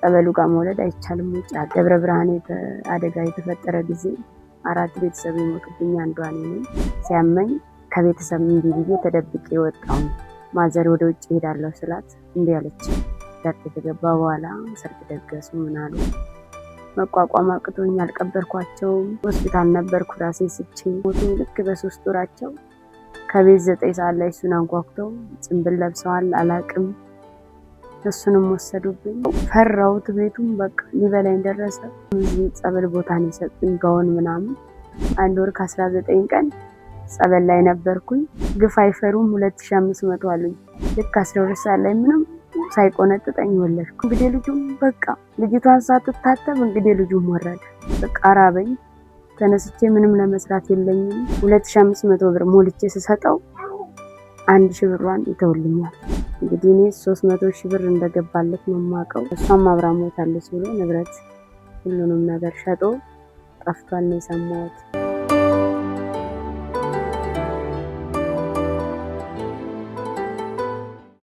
ጸበሉ ጋር መውለድ አይቻልም። ውጭ ደብረ ብርሃን አደጋ የተፈጠረ ጊዜ አራት ቤተሰብ የሞቱብኝ አንዷ እኔ ነኝ። ሲያመኝ ከቤተሰብ እምቢ ብዬ ተደብቄ ወጣሁ። ማዘር ወደ ውጭ እሄዳለሁ ስላት እምቢ አለች። ሰርግ ከተገባ በኋላ ሰርግ ደገሱ ምን አሉ። መቋቋም አቅቶኝ አልቀበርኳቸውም። ሆስፒታል ነበርኩ ራሴ ስቼ ሞቱ። ልክ በ3 ወራቸው ከቤት 9 ሰዓት ላይ እሱን አንኳኩተው ጭንብል ለብሰዋል አላቅም። እሱንም ወሰዱብኝ። ፈራሁት። ቤቱም በቃ ሊበላኝ ደረሰ። እዚህ ጸበል ቦታ ነው የሰጡኝ ጋውን ምናምን። 1 ወር ከ19 ቀን ጸበል ላይ ነበርኩኝ። ግፍ አይፈሩም 2500 አሉኝ። ልክ 12 ሰዓት ላይ ምንም ሳይቆነጥጠኝ ወለድኩ። እንግዲህ ልጁም በቃ ልጅቷን ሳትታተብ እንግዲህ ልጁም ወረደ። በቃ አራበኝ። ተነስቼ ምንም ለመስራት የለኝም። 2500 ብር ሞልቼ ስሰጠው 1000 ብሯን ይተውልኛል። እንግዲህ እኔ 300 ሺህ ብር እንደገባለት ነው የማውቀው። እሷም አብራ ሞታለች ብሎ ንብረት ሁሉንም ነገር ሸጦ ጠፍቷል ነው የሰማሁት።